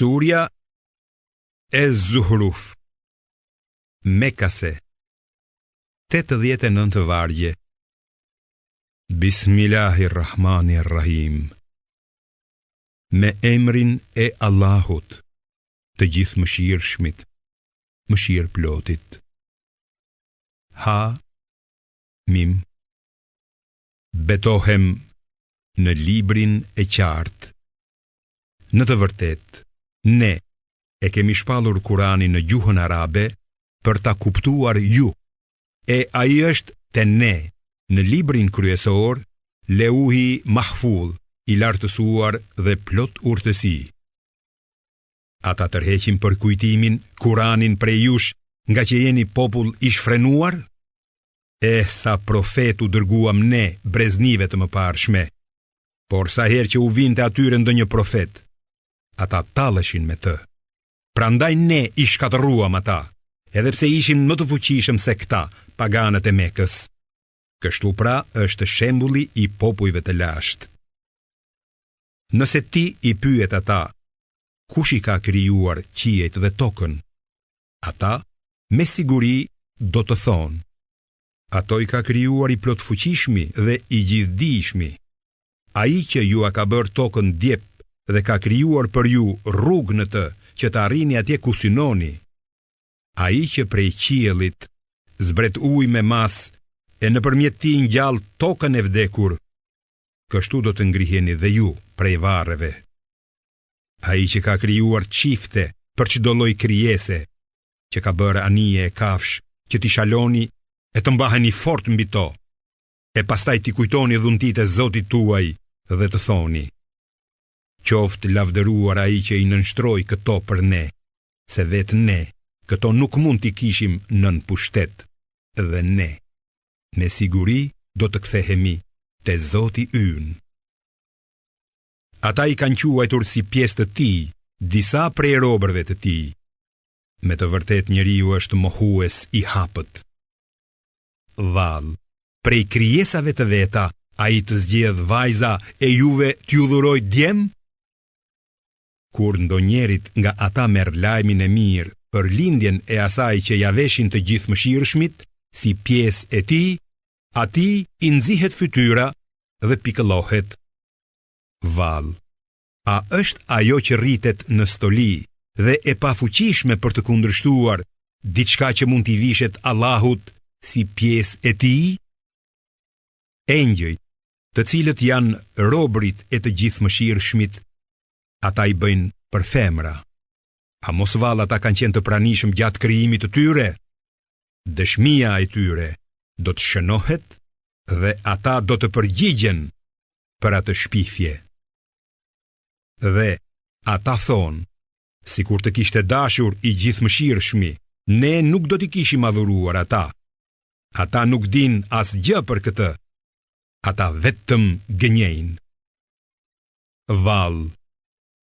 Surja Ez-Zuhruf Mekase 89 vargje Bismillahirrahmanirrahim Me emrin e Allahut të Gjithëmëshirshmit, mëshirëplotit Ha Mim Betohem në librin e qartë Në të vërtetë, ne e kemi shpallur Kuranin në gjuhën arabe për ta kuptuar ju, e ai është te ne në librin kryesor, Leuhi Mahfudh, i lartësuar dhe plot urtësi. A ta tërheqim përkujtimin Kuranin prej jush ngaqë jeni popull i shfrenuar? Eh sa profetë u dërguam ne breznive të mëparshme, por sa herë që u vinte atyre ndonjë profet, ata talleshin me të. Prandaj ne i shkatërruam ata, edhe pse ishin më të fuqishëm se këta, paganët e Mekës. Kështu pra është shembulli i popujve të lashtë. Nëse ti i pyet ata, kush i ka krijuar qiejt dhe tokën? Ata me siguri do të thonë, ato i ka krijuar i plotfuqishmi dhe i gjithëdijshmi. Ai që jua ka bërë tokën djep dhe ka krijuar për ju rrugë në të që të arrini atje ku synoni. Ai që prej qiellit zbret ujë me masë e nëpërmjet tij ngjall tokën e vdekur. Kështu do të ngriheni dhe ju prej varreve. Ai që ka krijuar çifte për çdo lloj krijese, që ka bërë anije e kafshë që t'i shaloni e të mbaheni fort mbi to, e pastaj t'i kujtoni dhuntitë e Zotit tuaj dhe të thoni: Qoftë lavdëruar ai që i nënshtroi këto për ne, se vetë ne këto nuk mund t'i kishim nën pushtet dhe ne me siguri do të kthehemi te Zoti ynë. Ata i kanë quajtur si pjesë të tij disa prej robërve të tij. Me të vërtetë njeriu është mohues i hapët. Vallë, prej krijesave të veta, ai të zgjedh vajza e juve t'ju dhurojë djem? Kur ndonjërit nga ata merr lajmin e mirë për lindjen e asaj që ia veshin të Gjithëmëshirshmit, si pjesë e tij, atij i nxihet fytyra dhe pikëllohet. Vallë, a është ajo që rritet në stoli dhe e pafuqishme për të kundërshtuar diçka që mund t'i vishet Allahut si pjesë e tij? Engjëjt, të cilët janë robërit e të Gjithëmëshirshmit, ata i bëjnë për femra. A mos vallë ata kanë qenë të pranishëm gjatë krijimit të tyre? Dëshmia e tyre do të shënohet dhe ata do të përgjigjen për atë shpifje. Dhe ata thonë, sikur të kishte dashur i Gjithëmëshirshmi, ne nuk do t'i kishim adhuruar ata. Ata nuk dinë asgjë për këtë. Ata vetëm gënjejnë. Vallë,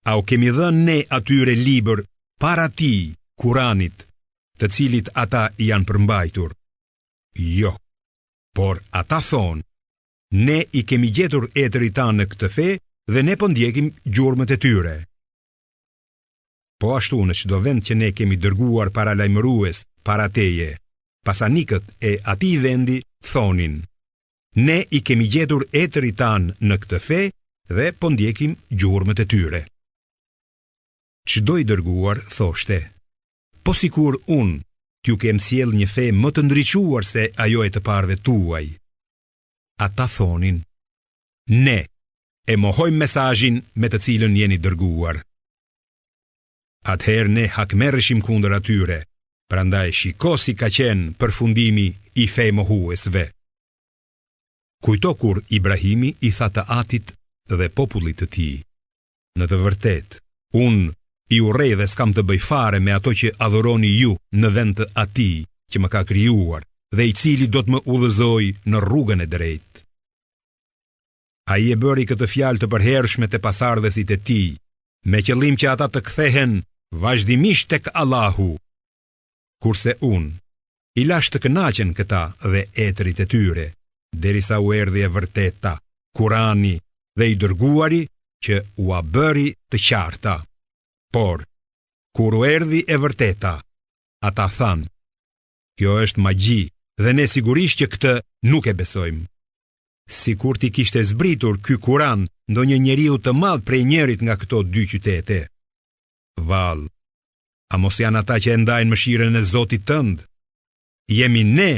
a u kemi dhënë ne atyre libër para tij, Kuranit, të cilit ata i janë përmbajtur? Jo, por ata thonë, Ne i kemi gjetur etërit tanë në këtë fe dhe ne po ndjekim gjurmët e tyre. Po ashtu në çdo vend që ne kemi dërguar paralajmërues para teje, pasanikët e atij vendi thonin: Ne i kemi gjetur etërit tanë në këtë fe dhe po ndjekim gjurmët e tyre. Çdo i dërguar thoshte: Po sikur unë t'ju kem sjellë një fe më të ndriçuar se ajo e të parëve tuaj. Ata thonin, ne e mohojmë mesazhin me të cilën jeni dërguar. Atëherë ne hakmerreshim kundër atyre, prandaj shiko si ka qenë përfundimi i femohuesve. Kujto kur Ibrahimi i tha të atit dhe popullit të tij, Në të vërtetë, unë i urrej dhe s'kam të bëj fare me ato që adhuroni ju në vend të atij që më ka krijuar dhe i cili do të më udhëzojë në rrugën e drejtë. Ai e bëri këtë fjalë të përhershme te pasardhësit e tij, me qëllim që ata të kthehen vazhdimisht tek Allahu. Kurse unë, i lashë të kënaqen këta dhe etërit e tyre, derisa u erdhi e vërteta, Kurani dhe i dërguari që ua bëri të qarta. Por, kur u erdhi e vërteta, ata thanë, kjo është magji dhe ne sigurisht që këtë nuk e besojmë. Sikur t'i kishte zbritur ky Kuran ndonjë njeriu të madh prej njërit nga këto dy qytete. Vallë, a mos janë ata që e ndajnë mëshirën e Zotit tënd? Jemi ne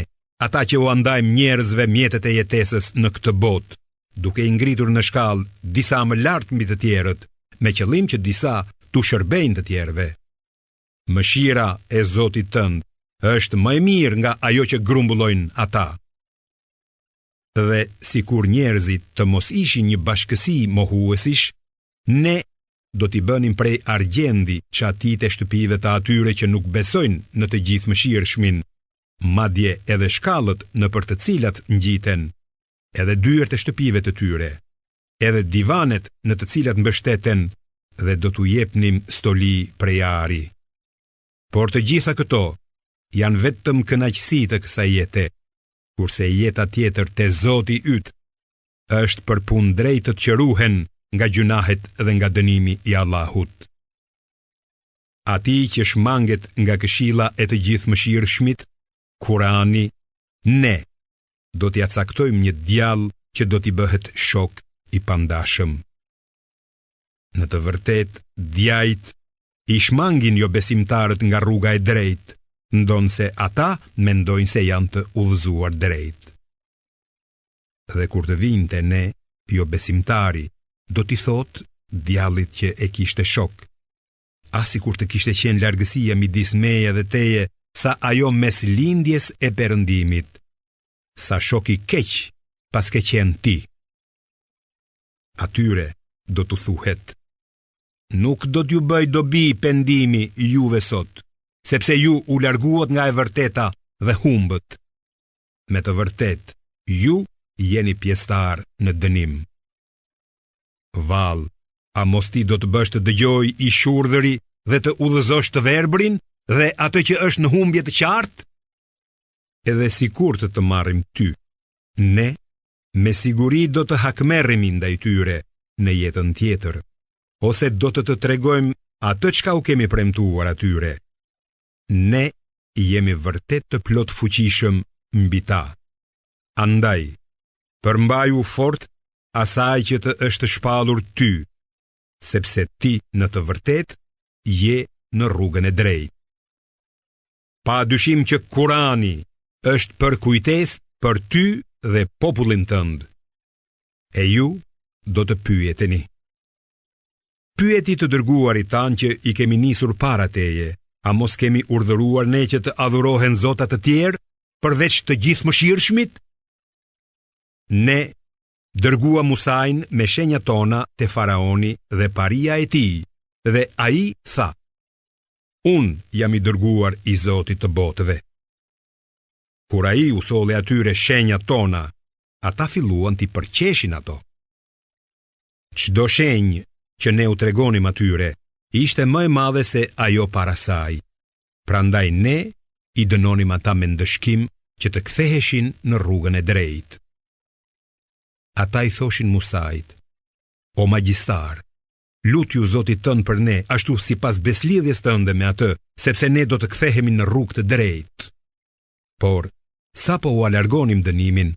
ata që ua ndajmë njerëzve mjetet e jetesës në këtë botë, duke i ngritur në shkallë disa më lart mbi të tjerët, me qëllim që disa t'u shërbejnë të tjerëve. Mëshira e Zotit tënd është më e mirë nga ajo që grumbullojnë ata. Dhe sikur njerëzit të mos ishin një bashkësi mohuesish, ne do t'i bënim prej argjendi çatitë e shtëpive të atyre që nuk besojnë në të Gjithëmëshirshmin, madje edhe shkallët nëpër të cilat ngjiten, edhe dyert e shtëpive të tyre, edhe divanet në të cilat mbështeten dhe do t'u jepnim stoli prej ari. Por të gjitha këto janë vetëm kënaqësi të kësaj jete, kurse jeta tjetër te Zoti yt është për punëdrejtët që ruhen nga gjynahet dhe nga dënimi i Allahut. Atij që shmanget nga këshilla e të Gjithëmëshirshmit, Kurani, ne do t'ia caktojmë një djall që do t'i bëhet shok i pandashëm. Në të vërtetë, djajtë i shmangin jobesimtarët nga rruga e drejtë, ndonëse ata mendojnë se janë të udhëzuar drejt. Dhe kur të vijnë te ne, jobesimtari do t'i thotë djallit që e kishte shok. Ah sikur të kishte qenë largësia midis meje dhe teje sa ajo mes lindjes e perëndimit, sa shok i keq paske qenë ti. Atyre do t'u thuhet, nuk do t'ju bëjë dobi pendimi juve sot, sepse ju u larguat nga e vërteta dhe humbët. Me të vërtetë, ju jeni pjesëtarë në dënim. Vallë, a mos ti do të bësh të dëgjojë i shurdhëri dhe të udhëzosh të verbrin dhe atë që është në humbje të qartë? Edhe sikur të të marrim ty, ne me siguri do të hakmerremi ndaj tyre në jetën tjetër, ose do të të tregojmë atë çka u kemi premtuar atyre. Ne jemi vërtet të plotfuqishëm mbi ta. Andaj, përmbaju fort asaj që të është shpallur ty, sepse ti në të vërtetë je në rrugën e drejtë. Pa dyshim që Kurani është përkujtesë për ty dhe popullin tënd. E ju do të pyeteni. Pyeti të dërguarit tanë që i kemi nisur para teje, a mos kemi urdhëruar ne që të adhurohen zota të tjerë, përveç të Gjithëmëshirshmit? Ne dërguam Musain me shenjat tona te faraoni dhe paria e tij, dhe ai tha, Unë jam i dërguar i Zotit të botëve. Kur ai u solli atyre shenjat tona, ata filluan t'i përqeshin ato. Çdo shenjë që ne u tregonim atyre, ishte më e madhe se ajo para saj. Prandaj ne i dënonim ata me ndëshkim që të ktheheshin në rrugën e drejtë. Ata i thoshin Musait, o magjistar, lutju Zotit tënd për ne, ashtu sipas besëlidhjes tënde me atë, sepse ne do të kthehemi në rrugë të drejtë. Por, sapo ua largonim dënimin,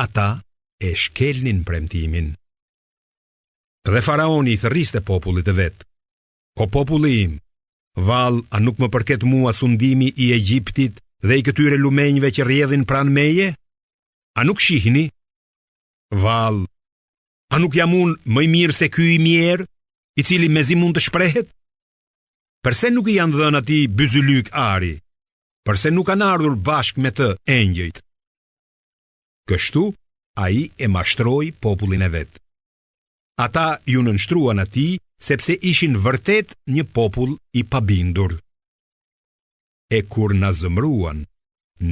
ata e shkelnin premtimin. Dhe faraoni i thërriste popullit të vet, o populli im, vallë a nuk më përket mua sundimi i Egjiptit dhe i këtyre lumenjve që rrjedhin pranë meje? A nuk shihni? Vallë, a nuk jam unë më i mirë se ky i mjerë, i cili mezi mund të shprehet? Përse nuk i janë dhënë atij byzylykë ari? Përse nuk kanë ardhur bashkë me të engjëjt? Kështu ai e mashtroi popullin e vet. Ata iu nënshtruan atij sepse ishin vërtet një popull i pabindur. E kur na zemëruan,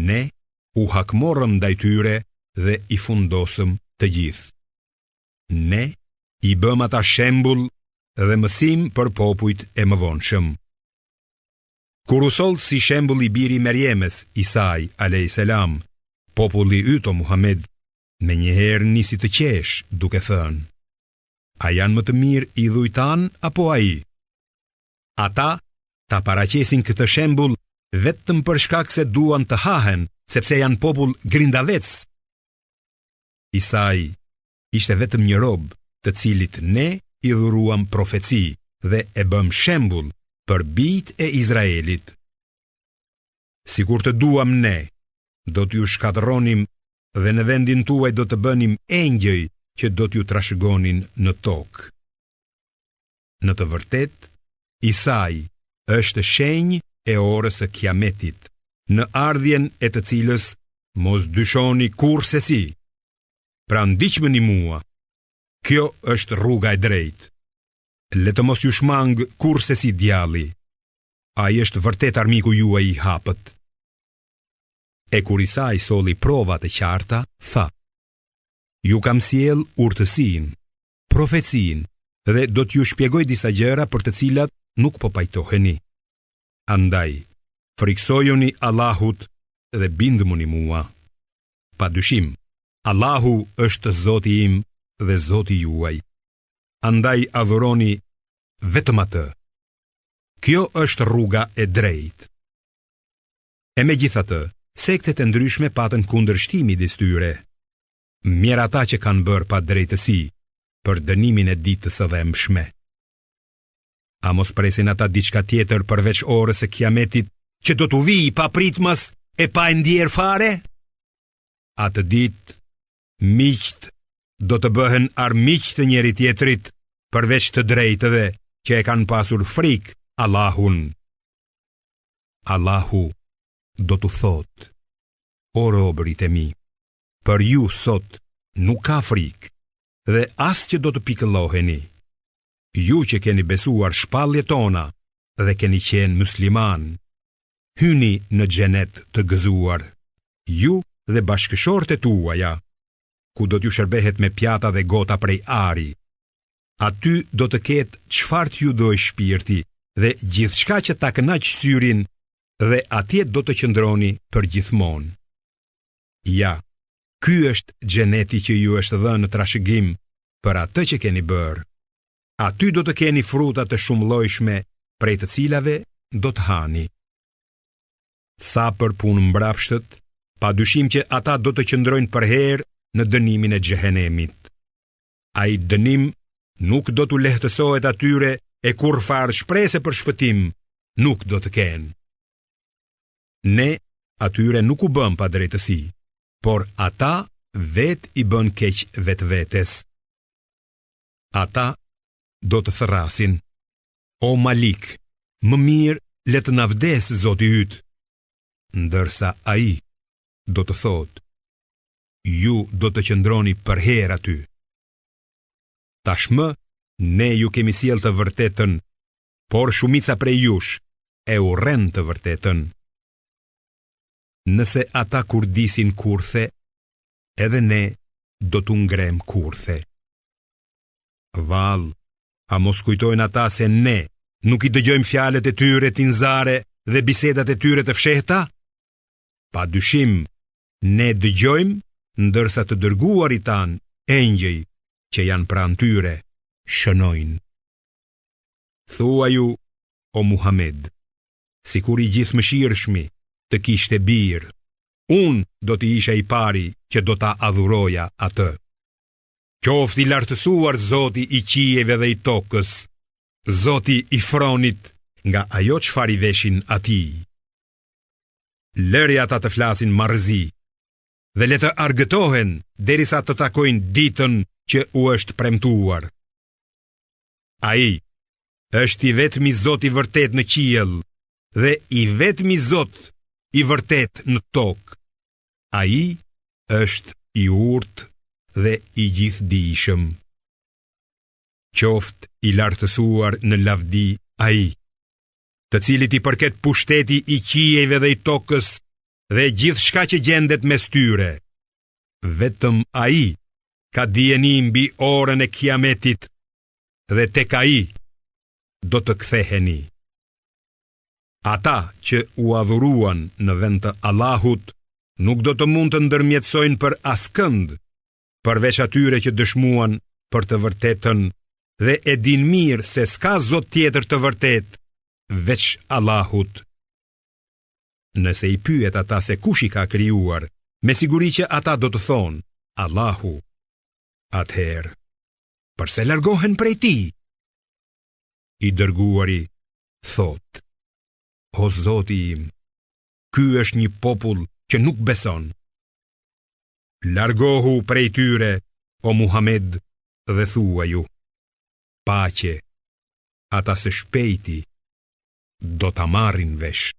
ne u hakmorëm ndaj tyre dhe i fundosëm të gjithë. Ne i bëmë ata shembull dhe mësim për popujt e mëvonshëm. Kur u soll si shembull i biri i Merjemes, Isai a.s. Populli yt o Muhammed, menjëherë nisi të qeshë duke thënë: A janë më të mirë idhujt tanë apo ai? Ata ta paraqesin këtë shembull vetëm për shkak se duan të hahen, sepse janë popull grindavec. Isai ishte vetëm një rob, të cilit ne i dhuruam profeci dhe e bëmë shembull për bijtë e Izraelit. Sikur të duam ne, do t'ju shkatërronim dhe në vendin tuaj do të bënim engjëj që do t'ju trashëgonin në tokë. Në të vërtetë, Isai është shenjë e orës së Kiametit, në ardhjen e të cilës mos dyshoni kurrsesi. Pra ndiqmëni mua. Kjo është rruga e drejtë. Le të mos ju shmangë kurrsesi djalli. Ai është vërtet armiku juaj i hapët. E kur Isai solli prova të qarta, tha: Ju kam sjellë urtësinë, profecinë dhe do t'ju shpjegoj disa gjëra për të cilat nuk po pajtoheni. Andaj, frikësojuni Allahut dhe bindmuni mua. Pa dyshim, Allahu është Zoti im dhe Zoti juaj. Andaj adhuroni vetëm atë. Kjo është rruga e drejtë. E megjithatë, sektet e ndryshme patën kundërshti midis tyre. Mjerë ata që kanë bërë padrejtësi për dënimin e ditës së dhembshme. A mos presin ata diçka tjetër përveç orës së kiametit që do t'u vijë papritmas e pa e ndier fare? Atë ditë, miqtë do të bëhen armiq të njëri-tjetrit përveç të drejtëve që e kanë pasur frikë Allahun. Allahu do t'u thotë, o robërit e mi, për ju sot nuk ka frikë dhe as që do të pikëlloheni. Ju që keni besuar shpalljet tona dhe keni qenë muslimanë, hyni në xhenet të gëzuar, ju dhe bashkëshortet tuaja, ku do t'ju shërbehet me pjata dhe gota prej ari. Aty do të ketë çfarë t'ju dojë shpirti dhe gjithçka që ta kënaqë syrin dhe atje do të qëndroni përgjithmonë. Ja, ky është xheneti që ju është dhënë në trashëgim për atë që keni bërë. Aty do të keni fruta të shumëllojshme prej të cilave do të hani. Sa për punëmbrapshtët, pa dyshim që ata do të qëndrojnë përherë në dënimin e xhehenemit. Ai dënim nuk do t'u lehtësohet atyre e kurrfarë shprese për shpëtim nuk do të kenë. Ne atyre nuk u bëmë padrejtësi, por ata vetë i bënë keq vetvetes. Ata do të thërrasin, o Malik, më mirë le të na vdesë zoti yt, ndërsa ai do të thotë, ju do të qëndroni përherë aty. Tashmë, ne ju kemi sjellë të vërtetën, por shumica prej jush e urren të vërtetën. Nëse ata kurdisin kurthe, edhe ne do t'u ngremë kurthe. Vallë, a mos kujtojnë ata se ne nuk i dëgjojmë fjalët e tyre tinzare dhe bisedat e tyre të fshehta? Pa dyshim, ne dëgjojmë ndërsa të dërguarit tanë, engjëj, që janë pranë tyre, shënojnë. Thuaju, o Muhammed, sikur i Gjithëmëshirshmi të kishte bir, unë do të isha i pari që do ta adhuroja atë. Qoftë i lartësuar Zoti i qiejve dhe i tokës, Zoti i fronit nga ajo çfarë i veshin atij. Lëri ata të flasin marrëzi dhe le të argëtohen derisa të takojnë ditën që u është premtuar. Ai është i vetmi Zot i vërtetë në qiell dhe i vetmi Zot i vërtetë në tokë. Ai është i urtë dhe i gjithëdijshëm. Qoftë i lartësuar në lavdi ai, të cilit i përket pushteti i qiejve dhe i tokës dhe gjithçka që gjendet mes tyre. Vetëm ai ka dijeni mbi orën e kiametit dhe tek ai do të ktheheni. Ata që u adhuruan në vend të Allahut nuk do të mund të ndërmjetësojnë për askënd, përveç atyre që dëshmuan për të vërtetën dhe e dinë mirë se s'ka zot tjetër të vërtetë. veç Allahut. Nëse i pyet ata se kush i ka krijuar, me siguri që ata do të thonë, Allahu. Atëherë, përse largohen prej tij? I dërguari thotë, o Zoti im, ky është një popull që nuk beson. Largohu prej tyre, o Muhamed, dhe thuaju, paqe, ata së shpejti do ta marrin vesh.